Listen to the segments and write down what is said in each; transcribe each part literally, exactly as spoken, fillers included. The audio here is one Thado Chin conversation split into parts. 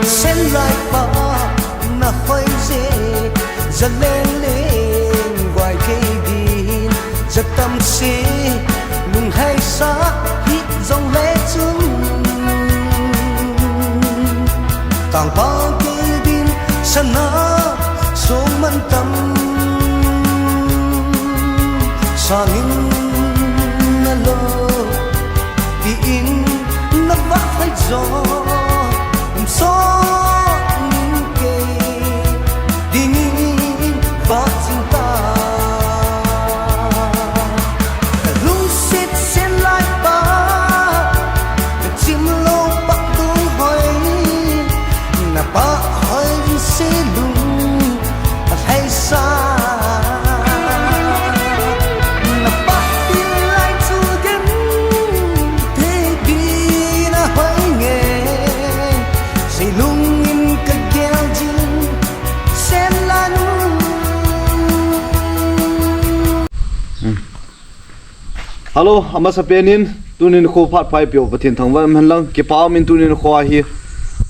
Sen lai pa na hoi je, za leng leng vai kei din, za tam se lung hai sa hi zong le chung. Tang pa kei din, sana song man tam. Sangin na lo, tiin na va hai zo. Umsawnin kei dingin vahching ta. Ka lungset sen lai pa, ka chim lo pak dung hoi, na pa hoi se lung a hai sa. Na pa pil lai chu gen thei pi na hoi nge. Sei lungin ka gel jing sen la nu. Hello, amasa penin, tunin kho phat phai pio Pathen thangvah um hen lang, kipa umin tunin kho ahi,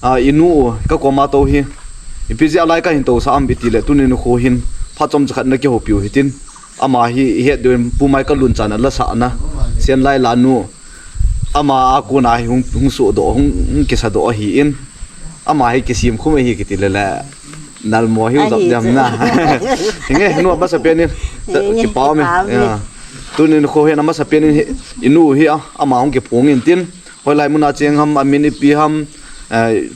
a, inu, ka koma to hi, ipi jeh a lai ka hin to sa am iti le, tunin kho hin, phat chom chakhat na kihoupiu hitin, ama hi, i het deuh in, Pu Mai ka lun chan a la sa na, sen lai la nu, ama a kona hi hung, hung suh doh, hung, hung kisa doh ahi in, ama hi kisim khum ahi kiti le le. Nalmo hi u zap diam na. Hinge, nu amasa penin. Hinge, kipa umin. Tunin kho hin amasa penin hi, inu hi a, ama hung kiphong in tin. Hoilai muna cheng ham, amin ipi ham, eh,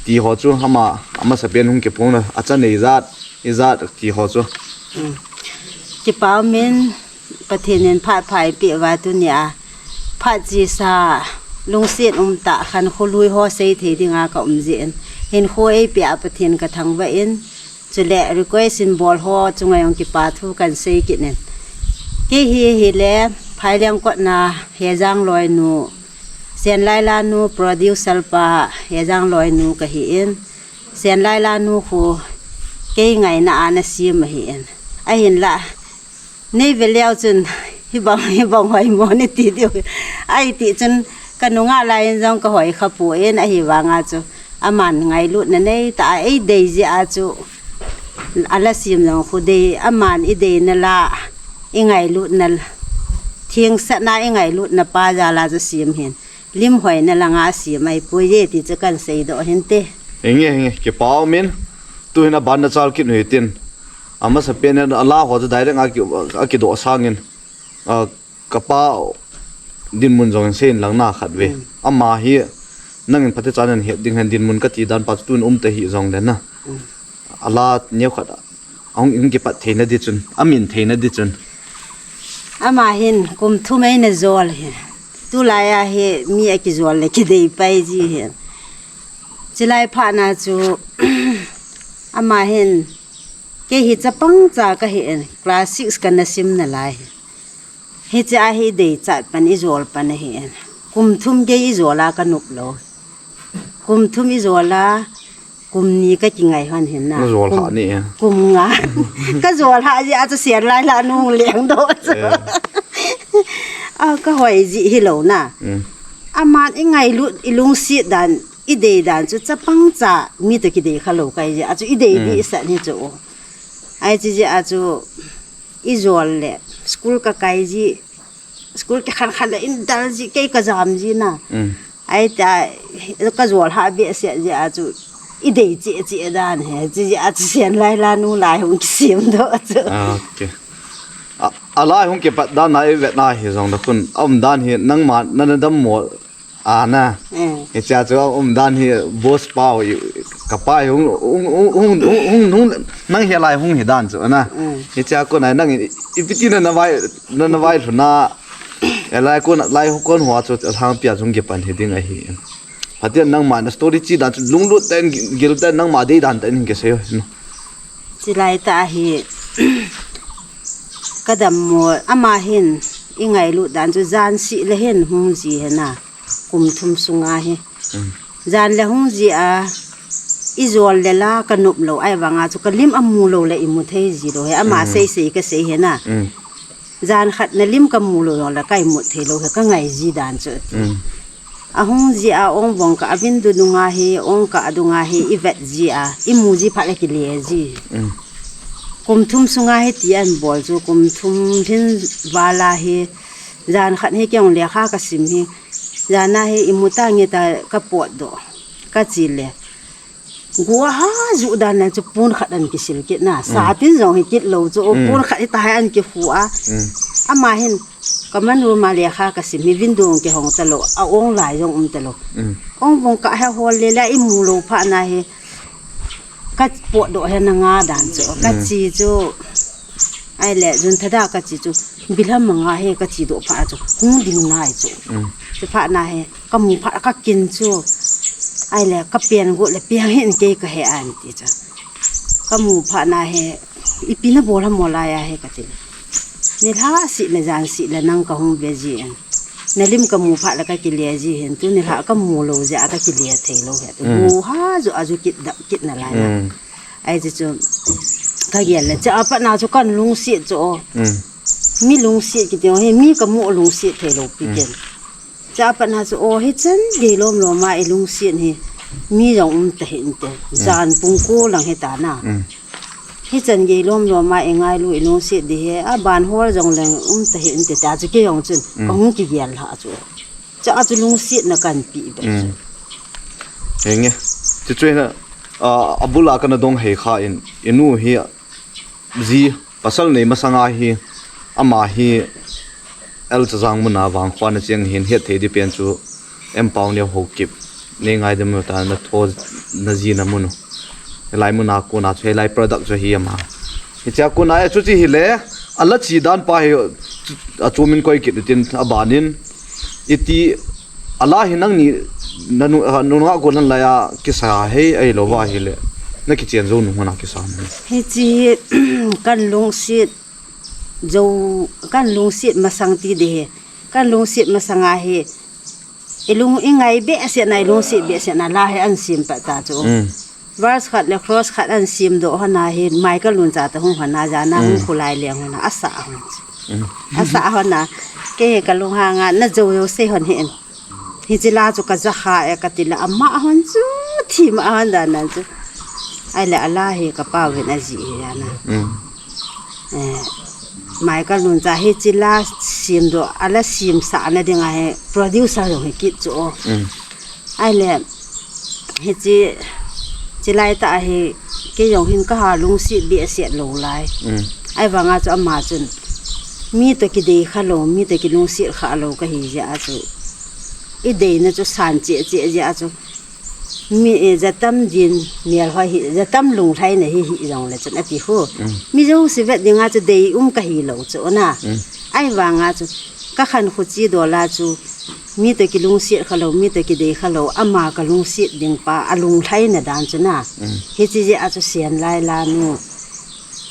ti ho chu ama, amasa pen hung kiphong na. Acha nei jat, i jat ti ho chu. Kipa umin. Pathen in phat phai peh uva tunia, phat chesa, lungset umtah khankho lui ho sei thei dinga ka um jeh in, hinkho eipeh a Pathen ka thangvah in, chule request in bol ho chunga jong kipa thu kan sei kit in. Kei hi hile, Phaileng kotna Hejang loinu, Senlaila nu producer pa Hejang loinu kahi in, Senlaila nu khu kei ngaina a na sem ahi in. Ahinla, nei ve leu chun, hibang, hibang hoi mo nei ti diu. Ahi ti chun, ka nungah lai in jong ka hoi kha poi, ahivanga chu, aman ngailutna nei tah a, ei dei jeh a chu, a la sem jong khu dei, aman i deina la, i ngailutna, thengsahna i ngailutna pa jal a chu sem hin. Lim hoina langa sem ahi poi e ti chu kan seidoh hinte. Hinge, hinge, kipa umin. Tuhin aban na chal kit u hitin. Amasa pen in a la ho chu direct a ki, a kidoh sangin. A, ka pa dinmun jong in seiyin lang na khat ve. Mm. Ama hi nangin phatechan in het ding hen dinmun ka ti dan pa chu tun um ta hi jong le na. Mm. A la neo khat a hung, hung kipat theina di chun, a min theina di chun. Ama hin kum thum eina jol hi. Tulai a hi mi a kijol le kidei pai ji hi. Chilai phat na chu ama hin kei hi chapang cha kahi in, class six kana sim nalai hi. Hiche a hi i deichat pan i jol pan ahi in. Kum thum kei i jol a ka nop lou. Kum thum i jol a, kum ni ka kingai hon hin na. Na jol ha ni e. Kum nga. Ka jol ha jeh a chu Senlaila nu leng doh chu. Eh. A, ka hoi jeh hilou na. Mm. Aman i ngailut i lungset dan, i dei dan chu chapang cha mi toh kidei kha lou kahi jeh a chu i dei di i sah ni chu. Ahi jeh a chu i jol le, school ka kai ji, school kikhen khen le in dal ji, kei ka jam ji na. Mm. Ahi ta, ka jol ha behseh jeh a chu, i dei cheh cheh dan hi, jeh a chu Senlaila nu lai hung kisem doh chu. Ah, okay. A, a lai hung kipat dan a i vet na hi jong le khun, a um dan hi nangma, na na dammo, A na. Mm. Hichea chu um dan hi boss pau i, ka pa hi hung, hung, nang hi lai hung hi dan chu na. Mm. Hichea kon a nang i, ipi ti na na vai, na, na vai lhun a. E lai kon, lai kon hoa chu thang pia chung kipan hi ding ahi. Pathen nangma na story chi dan chu lunglut tah in, gil tah in nangma dei dan tah in kisei o. Chilai tah hi. Ka dammo ama hin i ngailut dan chu jan seh le hin hung ji hi na. Kum thum sunga hi. Mm. Jan le hung ji a, i jol le la ka nop lou, ahivanga chu ka lim a mu lou le i mu thei ji lou hi, ama sei sei ka sei hi na. Mm. Jan khat na lim ka mu lou jong le ka i mu thei lou hi, ka ngai ji dan chu. Mm. Ahung jia, ong bong kah a, window dunga hi, ong kah dunga hi, i vet jia, i mu ji phat le kile ji. Mm. Kum thum sunga hiti an bol chu, kum thum hin vala hi, jan khat hi kei ong lekha ka sim hi, jana hi i mu ta nge ta ka potdoh, ka chi le. Gua ha ju dan le chu pon khat an kisil kit na. Mm. Sa tin jong hi kit lo chu, mm, pon khat hi ta hai an kikhu a. Mm. Ama hin, ka man room a lekha ka sim hi window ong kihong ta lo, a ong lai jong um ta lo. Mm. Ong bong kah he hol le le i mu lo phat na hi, ka potdoh he na nga dan chu, ka, mm, chi chu. Ai le, jun thada ka chi chu, bilham manga he ka chi doh phat chu, hung ding nai chu. Mm. Chu phat na he, ka mu phat ka kin chu. Ai le, ka pian go le piang hin kei ka he an ti chu. Ka mu phat na he, ipi na bol ham mo lai a he ka ti. Ni lha si le jan si le nang ka hung ve ji an. Na lim ka mu phat le ka kile ji hin tu ni lha ka mu lo ji a ka kile thei lo he tu. Mm. Gu ha ju a ju kit dap kit na lai na. Mm. Ai ji chu ka gel le cha pat na chu kan lungsiat chu o. Mm. Mi lungsiat kiti o hi mi ka mu lungsiat thei lo pi, mm, ken. Cha pat na chu o hi chan gei lom lom a i lungsiat hi mi jong um ta hin te. Mm. Jan pung ko lang he ta na. Mm. Hi chan gei lom lom a i ngai lu i lungsiat di he a ban hol jong leng um ta hin te ta chu kei jong chun, mm, ka hung ki gel ha chu. Cha chu lungsiatna kan pi be chu. Mm. Henge. Ti chu na, a, a bula kana dong hei kha in, i nu hi ji pasal nei masanga hi, ama hi L Chajang muna Vangkhua na cheng hin het thei di pen chu M Pau Neo Haokip. Nei ngai dem ta na tho na ji na munu. Helai muna kona chu helai product chu hi ama. Hichea kona e chu chi hi le, a la chi dan pa hi chu, a chu min koi kit tin a banin. Iti a la hi nang ni na nu, a, nu nga ko lan la ya kisa hei ai lo va hi le. Na kichen zo nu na kisa nu. Hichi kan lungsiat zo, kan lungsiat masang ti de he. Kan lungsiat masang a he. I lung i ngai be se na, i lungsiat be se na la he an sim pa ta chu. Mm. Verse khat le cross khat an sim doh hon a hi, Michael Luncha ta hung hon a, jana hung, mm, khulai leng hon a, asa hon. Mm. Asa hon a, kei he ka lunghang a, na jo jo sei hon hi in. Hichi la chu ka ja kha e ka ti le, ama hon chu, thi ma hon dan nan chu. Ai le a la hi ka pa vin a ji hi jana. Mm. Eh, Michael Luncha hichi la sim doh, a la sim sa na ding a hi, producer jong hi kit chu o. Mm. Ai le, hichi, chi lai ta hi, kei jong hin ka ha lungsiat be siat lo lai. Mm. Ai vang a chu ama chun, mi to ki dei kha lo, mi to ki lungsiat kha lo ka hi jia chu. I dei na chu san che che jia chu. Mi, eh, jatam din, mial hoi hi, jatam lunglhai na hi, hi jong le chun a ti hu. Mm. Mi jo si vet ding a chu dei um ka hi lo chu na. Mm. Ai vang a chu, ka khan khu chi dola chu, mi to ki lungsiat kha lo, mi to ki dei kha lo, ama ka lungsiat ding pa, a lunglhai na dan chu na. Mm. Hichi jia chu sian lai la nu.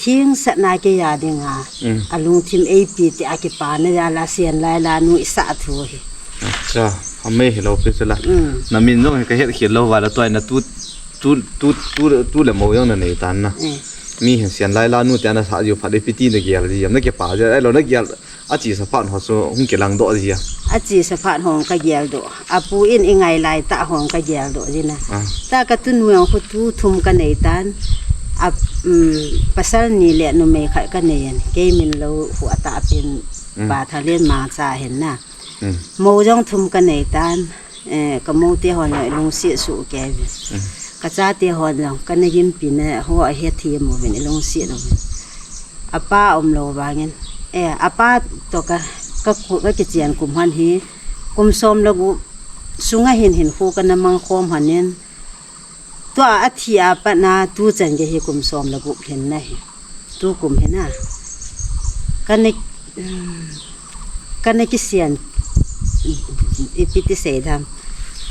Thing sat na kei a ding a. Mm. A lungthim ei pi ti a ki pa na ya la sian lai la nu i sa thu hi. Acha, a mei hi lo pi chu la. Mm. Na min jong hi ka het khel lo va la tua na tu, tu, tu, tu, tu le mo jong na nei tan na. Mm. Mi hin sian lai la nu ti a na sa ju phat le pi ti na gel ji, na ki pa ji, ai lo na gel. A chi sa phat ho chu hung kilang doh ji a. A chi sa phat ho ka gel doh. A pu in i ngai lai ta ho ka gel doh ji na. Ah. Ta ka tunu jong khu tu thum ka nei tan. A, um, pasal ni le numei khat ka nei an. Kei min lo hu a ta pin, mm, pa tha len ma cha hin na. Mm. Mo jong thum ka nei tan. Eh, ka mo te hon jong i lungsiat su ke ve. Mm. Ka cha te hon jong, ka na gim pi na ho a he thi mo vin i lungsiat lo vin. A pa um lo vangin. Eh, a pa to ka, ka ku, ka kichian kum hon hi. Kum som le gup sunga hin hin khu ka na mang khom hon in. Tua a thi a pat na tu chan ge hi kum som le gup hin na hi. Tu kum hi na. Ka na, ka na kisian, ipi ti sei dam.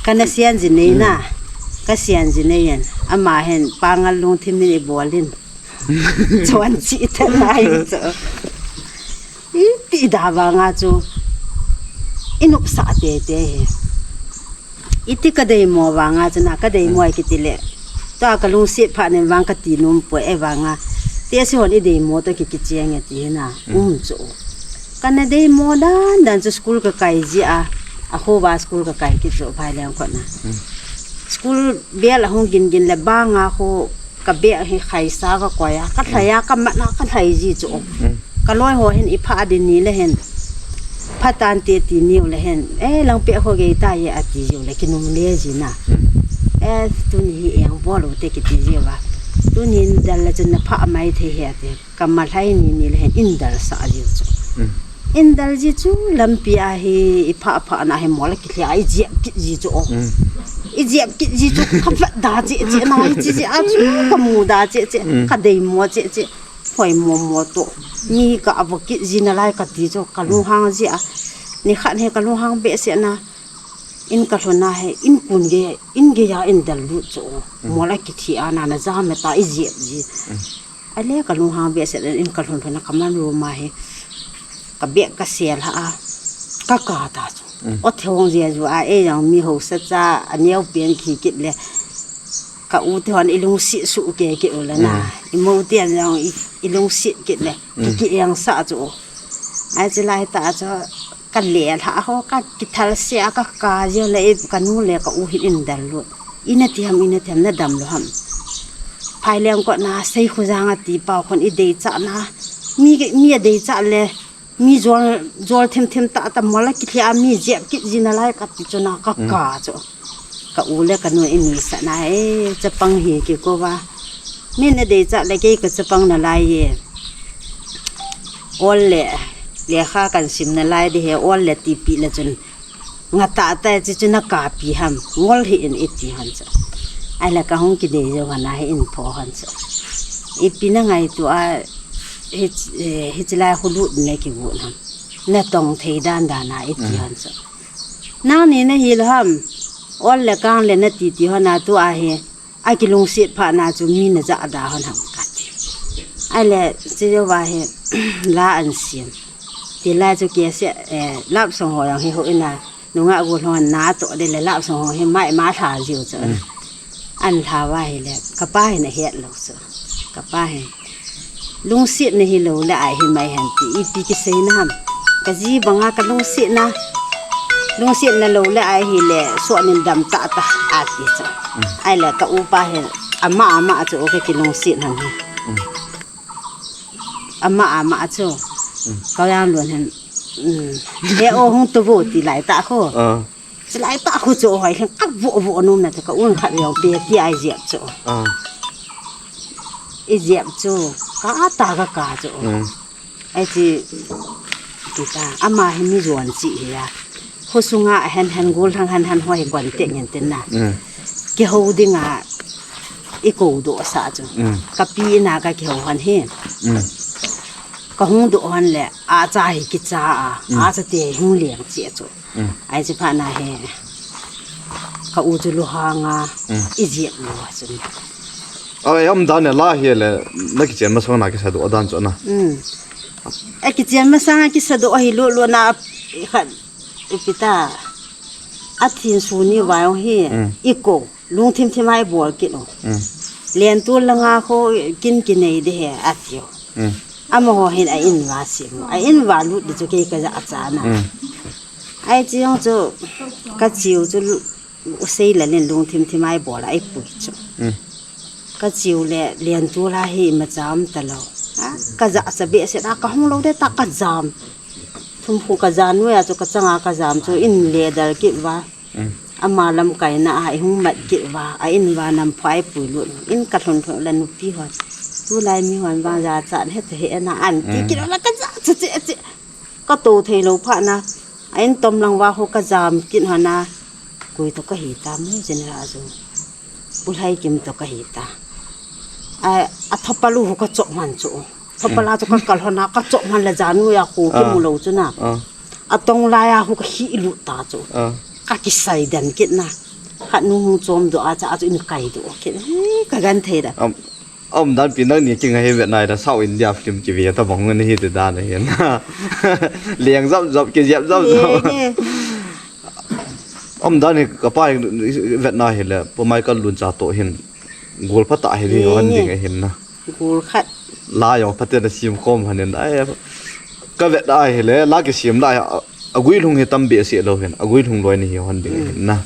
Ka na sian ji nei na. Mm. Ka sian ji nei yan. Ama hin pangal lungthim in i bol in. Chuan chi ta nai chu. Iti da vanga chu. I nupsa te te hi. Iti ka dei mo vanga chu na ka dei mo, mm, ai kiti le. Tua ka lungsiat phat nen vang ka ti nom poi e vanga. Te si hon i dei mo to ki kichiang e ti na. Mm. Um chu. Ka na dei mo dan dan chu school ka kai ji a. Akhoba school kakai kit chu Phaileng kotna. School bell ahung gin gin le banga kho ka bag hi khaisa kakoi a, kalhai a, kamat na kalhai ji chu. Kaloi ho hin iphah ding ni le hin, phatante ti niu le hin, eh, langpeh kho gei ta ye ati jiu le kinungle ji na. Eh, tuni hi eng bol u te kiti jiu va. Tuni in dal le chun naphah mai thei hi ati. Kamalhai ni ni le hin indal sah jiu chu. Indal ji chu lampi a hi iphah phah na hi mol a kilhia ijep kit ji chu. Ijep kit ji chu kavat da cheh cheh na hi chi ji a chu kamu da cheh cheh. Kadei mo cheh cheh. Hoi mo mo to. Mi ka avo kit ji nalai kati chu kalunghang ji a. Nikhat hi kalunghang behseh na. In kalhun a hi in kun gei, in gei a indal lut chu. Mol a kilhia na na jam ta ijep ji. Ale kalunghang behseh in kalhun lhun a kaman room a hi. Ka bag kasel ha a. Kaka ta chu. O thehong ji a ju a, eh, jong mi hausa cha, aneo pen khi kit le. Ka u te hon ilungset suh kei kit u le na. Imo te an jong i, ilungset kit le. Ki, ki eng sa chu. Ai chu lai ta chu. Kalel ha ho, kakithal se a kaka ji le, eh, kanu le ka u hin indal lut. Ina ti ham, ina ti ham, nadam lou ham. Phaileng kotna, Seikhu jang ati pau khun idei cha na. Mi, mi adei cha le, mi jol, jol thim thim ta ta mol a kilhia mi jep kit ji nalai kati chu na kaka chu. Ka u le kanu inuisat na, eh, chapang hi kikou va. Mi nadei cha le kei ka chapang nalai ye. Ol le, lekha kan sim nalai di he, ol le tipi le chun. Nga ta ta chi chu nakapi ham, ngol hi in iti hon chu. Ai le kahung kidei jou hon a hi in pho hon chu. Ipi nangaito a, hi, eh, hichi lai khu lut ne kigot ham. Natong thei dan dan a iti hon chu. Nang ni nahi lou ham, ol le kang le nati ti hon a tu a hi. Akilungset phat na chu mi najah da hon ham kati. Ai le, chi jou va hi, la an sim. Ti lai chu kei se, eh, love song ho jong hi ho ina, nunga gu lhon na to de le love song ho hi mai ma lha jiu chu. An lha va hi le, kapa hi nahet lou chu. Kapa hi. Lungsetna hilou le ai hi mai hen ti, ipi kisei na ham. Ka ji banga ka lungsetna, lungsetna lou le ai hi le, suan in dam ta ta, ati chu. Ai le ka upa hi, ama, ama chu ka kilungset ham hi. Ama, ama chu. Ka yang lon hen. He o hung tu vo ti lai ta kho. Chilai ta khu chu hoi hin ka vo vo nom na te ka un khat jong pe ti ai jep chu. I jep chu ka ta ka ka chu. Ai chi ti ta ama hi mi jon chi hi a. Khu sunga hen hen gul hang hen hen hoi kon te ngen tin na. Kiho dinga i ko do sa chu. Ka pi na ka kiho han hi. Ka hung do han le a cha hi kicha a. A cha te hung leng chi chu. Ai chi pha na he. Ka u chu lu hanga i jep lo chu. A, eh, um dan ne la hi le, na kichen masang na kisa do dan chu na. A kichen masang a kisa do hi lo lo na khat ipi ta. A thin su ni va hi i ko. Lungthim thim a i bol kit u. Lentul langa kho kin kinei de he ati u. Amaho hin a in va sim u. A in va lut di chu kei ka ja a cha na. Ai chi jong chu ka chiu chu lu, u sei la len lungthim thim a i bol a i pui chu. Ka chiu le lentul a hi ma cham ta lo. A, ka ja sa behseh a ka hung lo de ta ka jam. Thum khu ka ja nuai a chu ka changa ka jam chu in le dal kit va. Ama lamkai na a i hung mat kit va, a in va nam phai pui lut. In ka lhun lhun la nupi hon. Tulai mi hon va ja cha he ta he na an ti kit la ka ja cha che che. Ka to thei lo pha na. A in tom lang va ho ka jam kit hon na. Kui to ka hi ta mu jin la ju. Pu Lhai Kim to ka hi ta. A, a thopa lu ho ka chop man chu. Thopa la chu ka kal hon na ka chop man la ja nuai a ho ki mu lo chu na. A tong lai a hu ka hi lut ta chu. Ka kisai den kit na. Khat nu hung chom do a cha a chu in kai do kit. Hi, ka gan thei da. Um, um dan pi nang ni kingai he vet nai da South India film kive ta bang ni hi te dan hin. Leng jap jap ki jap jap jap. Um dan ni ka pa hi vet na hi le, pu Michael Lun cha to hin. Gol pha ta hi ni hon ding a hin na. Gol khat. La jong pha te na sim khom han in. Ai, ka vet ai hi le, la kisim lai a, Agui lhung hi tam behseh lou hin, agui lhung loi nahi hon ding hin na.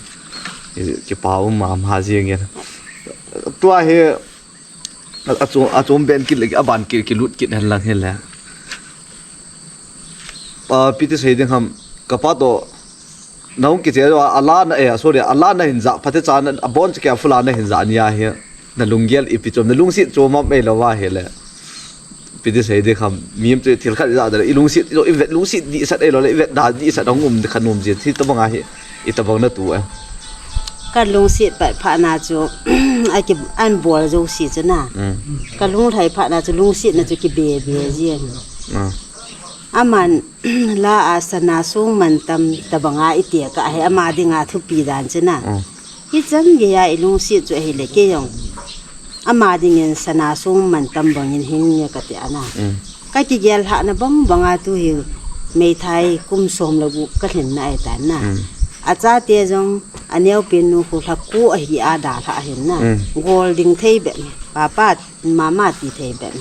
Kipa um mama jing in. Tua hi a, achom, achom ben kit le, aban kit, kilut kit hen lang hi le. Pi ti sei ding ham, kapa toh, nahung kiche a, ala na, eh, sorry, ala nahin ja, phatecha na, abon chu kei a phula nahin ja nia hi. Nalunggel ipi chom, nalungset chom am ei lou va hi le. Pi ti sei ding ham, mi am chu thil khat ja da le, ilungset, ivet lungset dihset ei lou le, ivet da dihset hung um kha nom ji, hitabang a hi, itabang na tu e. Kalungset phat phat na chu, aki, an bol jo si chu na. Kalunglhai phat na chu, lungset na chu kibe be ji. Aman, la a sana sung mantam tabang a iti ka hi ama dinga thupi dan chu na. Hichan gei a ilungset chu ahile kei jong. Ama dingin sana sung mantam bangin hing nge kati ana. Kakigel lhah na bang bang a tu hi meithai kum som le gup kalhin na ahi tan na. Achate jong aneopen nu khu lha ko ahi a dalhah ahin na. Gol ding thei bep. Papa, mama ti thei bep.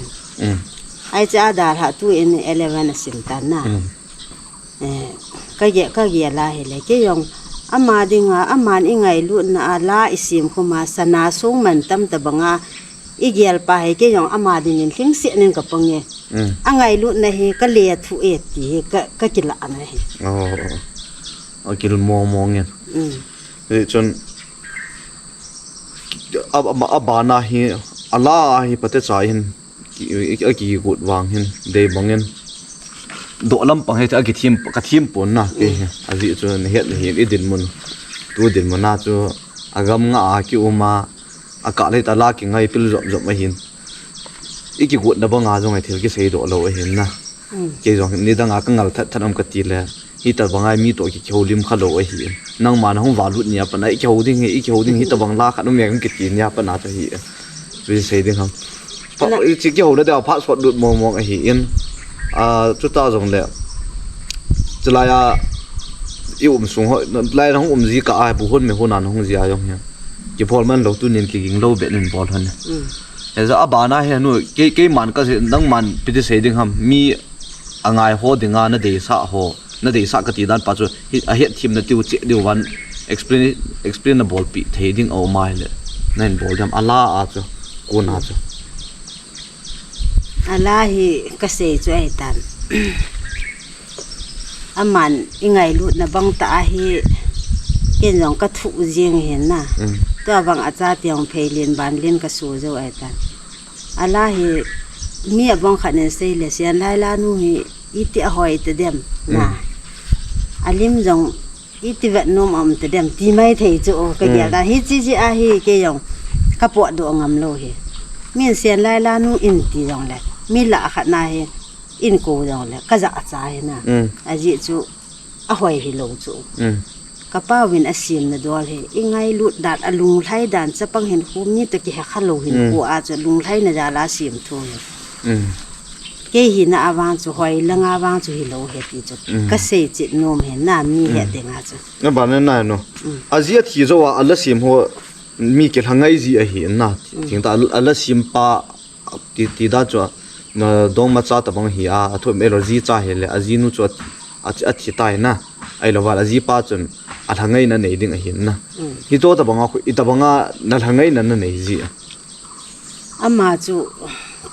Ahi cha a dalhah tu in eleven asim tan na. Eh, kage, kagel a hile, kei jong, ama dinga, aman ingailutna a la isim khum a, sana sung mantam tabang a, igel pa hi, kei jong, ama dingin lhingset nin kapang e. Angailutna hi, kale thu e ti hi, ka, kakilah na hi. Akil mong mong in. Hichun, a, a, abana hi, ala hi phatecha hin, ki, i, akigot vang hin, dei bangin. Doh lampang hi, akithem, kathem pon na, kei hi. Ajeh chu, nahet nahi, idinmun. Tu dinmun a chu, agam nga a kium a, akah le tala kingai pil jop jop ahin. Ikigotna banga jong ahi thil kisei doh lou ahin na. Kei jong nidang a kangal that that am kati le. Hitabang a mi toh ki, kihoulim kha lou ahi. Nangma nahung valut nia pat a, ikihou ding hi, ikihou ding hi tabang la khat um e kiti nia pat a chu hi. Chu sei ding ham. Pa, ichi kihou le da password lut mong mong ahi in. A, chuta jong le. Chulai a, i um sung ho, lai nahung um ji ka a, bu hon me hon a nahung ji a jong hi. Kibol man lou tunin kiging lou be nin bol hon. Hijeh a abana hi nu, kei, keiman kasei, nangman pi ti sei ding ham, mi angai ho dinga nadeisah ho, nadeisah kati dan pa chu, hi, ahet thim na tiu che diu van, explain, explain nabolpi thei ding aum a hile, nahin bol diam, ala a chu, kona chu. Ala hi kasei chu ahi tan. Aman ingailutna bang tah a hi, ken jong kathu jing hin na. Tua bang achate jong phei lin ban lin kasu jou ahi tan. Ala hi, mi abang khat nin sei le, Sianlai la nu hi, iti ahoi ta dem, na. Alim jong, iti vet nom um ta dem, ti mai thei chu, kagel dan, hichi chi a hi, kei jong, kapot doh ngam lou hi. Min Sianlai la nu in ti jong le, mi la khat na hi, in ko jong le, kajah cha hi na. Ajeh chu, ahoi hilou chu. Kapa uvin asim na dol hi, ingailut dan, alunglhai dan, chapang hinkho mi toh kihe kha lou hinkho a chu, lunglhaina jal a sim thu hi. Kei hina a vang chu, hoi lang a vang chu hilou hi ti chu. Kasei chet nom hi na mi he ding a chu. Aban na no. Aji athi jou a, ala sim ho mi kilha ngai ji ahi na. Thingta ala sim pa, ti, ti dan chu, na dongma cha tabang hi a, athu em elo ji cha hile, ajinu chu a, a, athi tai na. Ahilou va, ajipa chun, alha ngaina nei ding ahi na. Hito tabang a khu, itabang a nalha ngaina nanei ji a. Ama chu,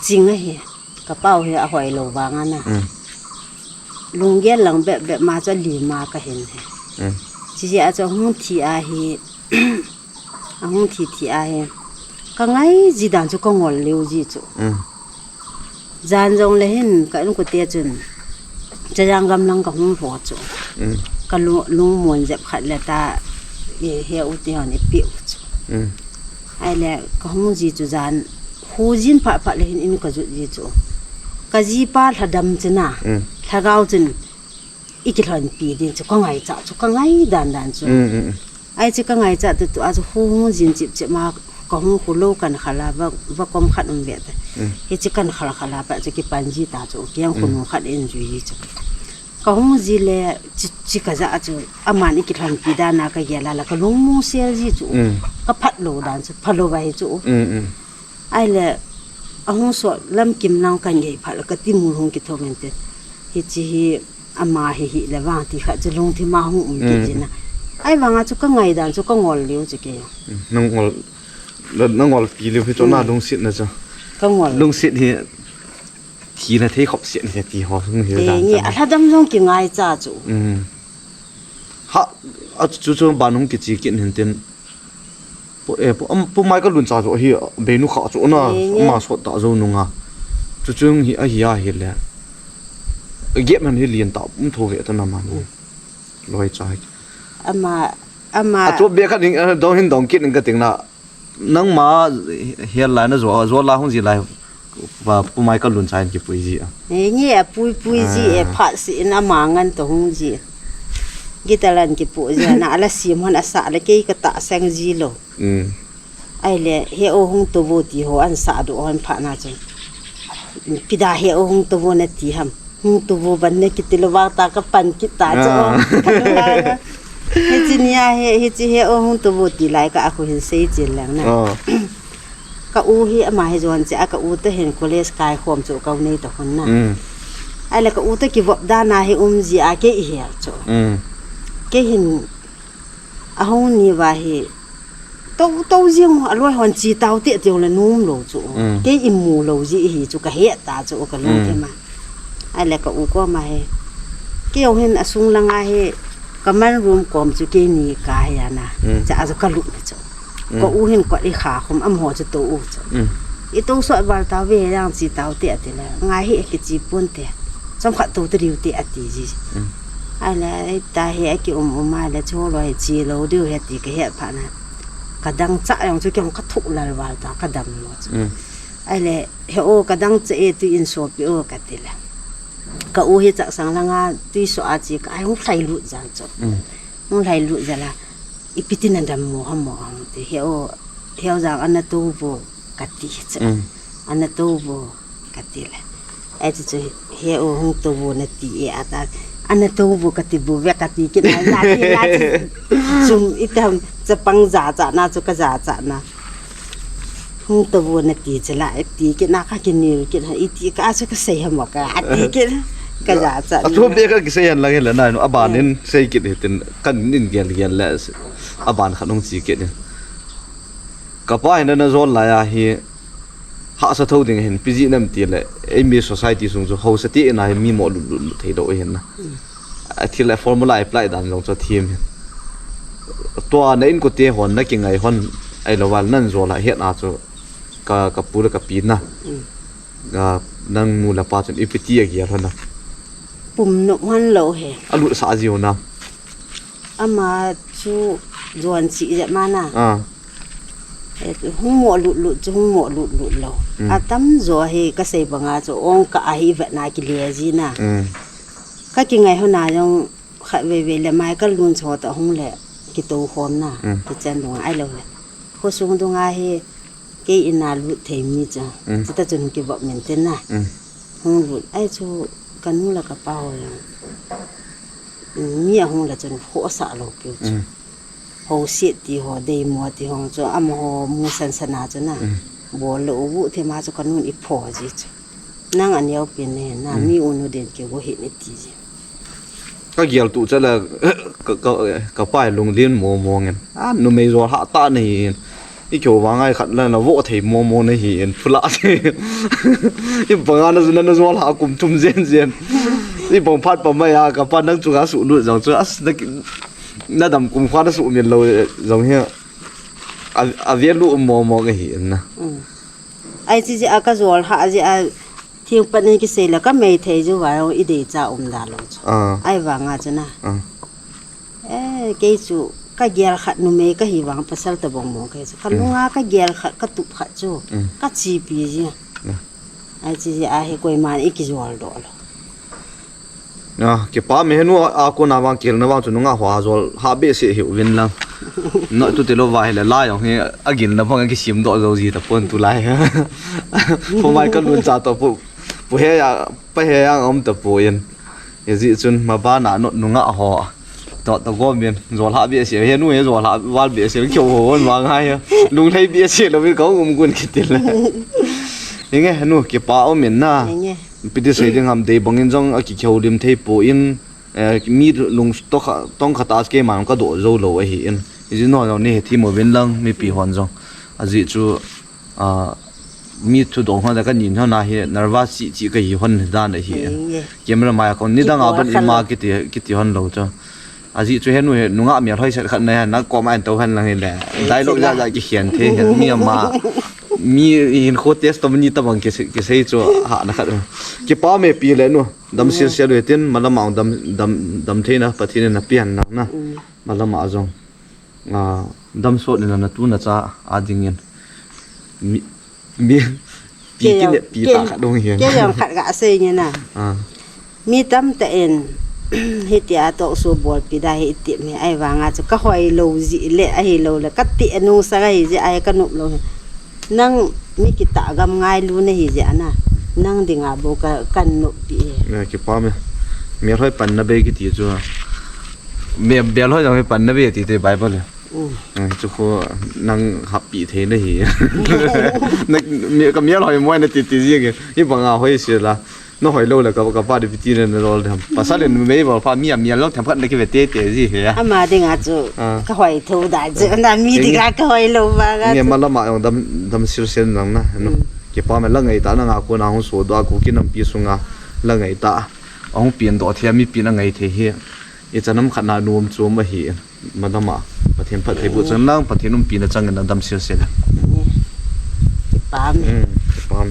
ching ahi, kapau hi ahoi lou vang a na. Lunggel lang bep bep ma chu alima kahin hi. Chijeh a chu ahung thi a hi, Ahung thi thi a hi. Kangai ji dan chu kangol leu ji chu. Jan jong le hin ka inkote chun. Chajang gam lang kahung lho chu. Kalung, lungmon jep khat le ta, i he u te hon ipi u chu. Ahile kahung ji chu jan. Hu jin phat phat le hin in kajut ji chu. Kajipa lhadam chu na. Lhagao chun. Ikilhonpi ding chu kangaichat chu kangai dan dan chu. Ahi chu kangaichat tu tu a chu hu hung jin chip chip ma kahung khu lou kankhal a va, vakom khat um ve ta. Hichu kankhal khal a pa chu kipan ji ta chu keng khu nu khat in jui ji chu. Kahung ji le chi, chi kajah chu aman ikilhonpi dan a kagel a la kalungmong sel ji chu. Kaphat lou dan chu, phalou va hi chu. Ahile, ahung so lamkim lang kangei phat le katimul hung kithou inte. Hichi hi, Ama hi hi le vang ti khat chu lungthim a hung um kit jin a. Ai vang a chu ka ngaidan chu ka ngol liu chu kei. Nang ngol, na, na ngol pi liu hi chu na lungsit na chu. Ka ngol. Lungsit hi thi na thei khop sian hi ti ho hung hi dan. Nge a lhadam jong ki ngai cha chu. Ha, a chu chu ban hung ki chi kit hin tin. Pu, eh, pu, um, pu mai ka lun cha chu hi, beinu kha chu na, ma sot ta zo nunga. Chu chu hi a hi a hi le. Gep man hi lien ta, um tho ve ta na ma ni. Loi cha hi. Ama, ama. A chu be ka ding, eh, dong hin dong kit ning ka ting na. Nangma hel lai na zo, zo la hung ji lai. Pu mai ka lun cha in ki pui ji a. Nge a pui pui ji e phat si in ama ngan to hung ji. Gitalan ki pu ji na ala sim hon asa le kei ka ta sang ji lo. Ai le he o hung to vo ti ho an sa do hon pha na chu. Pida he o hung to vo na ti ham. Hung to vo ban ne kiti lo va ta ka pan kit ta chu. He chi nia he, he chi he o hung to vo ti lai ka a khu hin sei chin lang na. Ka u hi ama hi jon che a ka u te hin college kai khom chu ka u nei ta hun na. Ai le ka u te ki vop da na hi um ji a kei hi chu. Kei hin a hung ni va hi to to jing a loi hon chi tau te te le num lo chu. Kei i mu lo ji hi chu ka he ta chu ka lung ke ma. Ai le ka u ko ma he. Kei o hin a sung langa he. Ka man room kom chu kei ni ka he ana. Cha a chu ka lu ni chu. Ka u hin kot i kha khum am ho chu to u chu. I to so val ta ve yang chi tau te ati le. Ngai hi ki chi pun te. Chom khat to te riu te ati ji. Ai le ai ta he a ki um um ai le chu lo he chi lo diu he ti ka he pha na. Ka dang cha yong chu kyong ka thuk lal val ta ka dam lo chu. Ai le he o ka dang cha e tu in so pi o ka ti le. Ka u hi chaksang langa tui so a chi ka ai hung hlai lut jang chu. Hung hlai lut jala. Ipi ti na dam mo ha mo ha mo ti. He o, he o jang ana to vo ka ti chu. Ana to vo ka ti le. Ai chu chu he o hung to vo na ti e ata. Ana to vo ka ti vo ve ka ti kit na na ti na ti. Chum itam chapang ja cha na chu ka ja cha na. Hung to vo na ti chu la ti kit na ka ki nil kit ha i ti ka chu ka sei ha mo ka a ti kit. Ka ja cha. A chu be ka ki sei han lang he le na no a ban in sei kit he tin kan in gel gel le. A ban khat hung chi kit in. Ka pa hin na jol lai a hi hahsa tho ding hin pi ji nam ti le ei mi society sung chu hausa ti na hi mi mo lut lut thei do hin na. A thil a formula apply dan jong chu thim hin. Tua na in ko te hon na ki ngai hon ai lo wal nan jol a het na chu ka ka pu le ka pi na. Ka nang nu le pa chun ipi ti a gel hon na. Pum no hon lo he. A lut sa ji hon na. Ama chu jon chi je ma na. Hung mo lut lut chu hung mo lut lut lo. A tam jo hi ka sei banga chu ong ka a hi vet na ki le ji na. Ka ki ngai ho na jong khat ve ve le mai ka lun cho ta hung le ki to khom na. Ki chen dung ai lo le. Kho sung dung a hi kei in a lut thei mi cha. Chu ta chun ki vop min tin na. Hung lut ai chu ka nu le ka pa ho jong. Mi a hung le chun kho sa lo piu chu. Ho sit ti ho dei mo ti hong chu am ho mu san san a chu na. Bol lo u bu the ma chu ka nun i pho ji chu. Nang a neo pin ne na mi u nu den ke go hi ne ti ji. Ka gel tu cha la ka ka ka pai lung lin mo mo ngen. A nu mei jo ha ta nei. I kyo wa ngai khat la na vo thei mo mo na hi en phula. I banga na zuna na zo la kum thum zen zen. I bang phat pa mai a ka pa nang chu ga su lut jong chu as na ki, na dam kum kha na su min lo jong hi. A, a ve lu mo mo ka hi en na. Ai chi ji a ka zol ha ji a thing pat ni ki sei la ka mei thei ju wa i dei cha um da lo chu. Ai vanga chu na. Eh, kei chu ka gel khat numei ka hi vang pasal ta bong mo kei chu. Ka lunga ka gel khat ka tup khat chu. Ka chi pi ji. Ai chi ji a hi koi man i ki jol do lo. Na, ki pa me henu a ko na vang kel na vang chu nunga hua jol ha be se hi uvin lang. No tu te lo va hi le la yong hi a gil na vang ki sim do jo ji ta pon tu lai. Pu mai ka lun cha to pu, pu he ya, pa he ya om ta pu in. Ye ji chun ma ba na no nunga ho. To, to go min, zol ha be se, he nu he zol ha, wal be se, kyo ho, wal ma ngai ya. Lung lei be se, lo bi ko um gun kitil. Inge, nu, ki pa o min na. Inge. Pi ti sei ding ham dei bangin jong, a ki kyo lim thei po in, Eh, mi lung tong khat, tong khat a keima ka doh jou lou ahi in. Ijin ho jong nei he thim uvin lang mipi hon jong. Ajeh chu, ah, mi thu dong hon ka nin hon ahi, nervous chi chi ka hi hon dan ahi. Camera mai a kon nidang a ban ima kiti, kiti hon lou chu. Ajeh chu henu hi nungah mial hoi set khat na hi, na koma en tou hen lang hi le. Dialogue ja ja kikhen thei hen mi ama. Mi hinkho testimony tabang kisei, kisei chu ha na khat. Kipa me pi le nu. Dam sil sil u tin malam a dam, dam, dam theina Pathen in na pian lang na. Malam a jong. Ah, dam sot in na tu na cha a dingin. Mi, mi, pi ki le, pi ta khat dong hian. Kei jong khat ka sei nge na. Ah. Mi tamtah in, hitia talk show bolpi da hi ti mi ai vanga chu ka hoi lou ji le ahi lou le ka ti anu sa ga hi ji ai ka nop lou. Nang mi kita gam ngailu na hi ji ana. Nang dinga bo ka kan nop pi. Na kipa me. Mi hoi pan na be kiti chu. Mi bel hoi jong pan na be ti te Bible. Mm. Eh, chu kho nang happy thei na hi. Na, mi, ka mial hoi moi na ti ti ji ke. Hi banga hoi si la. Na hoi lou la ka, ka pa de piti na na lol dem. Pasal in mei bol pa mi a mial lou them khat na ki ve te te ji he. Ama dinga chu ka hoi tho da chu. Na mi dinga ka hoi lou ba ga. Nge chu. Malam a jong dam, dam sil sil lang na. No. Mm. Kipa me la ngai ta na nga ko na hung so do a ko ki nam pi sunga la ngai ta. Ahung pian do thei mi pi na ngai thei hi. I chanam khat na nuam chu ma hi. Malam a Pathen phattheiboh chang lang, Pathen umpi na chang in a dam sil sil. Kipam. Hmm, kipam.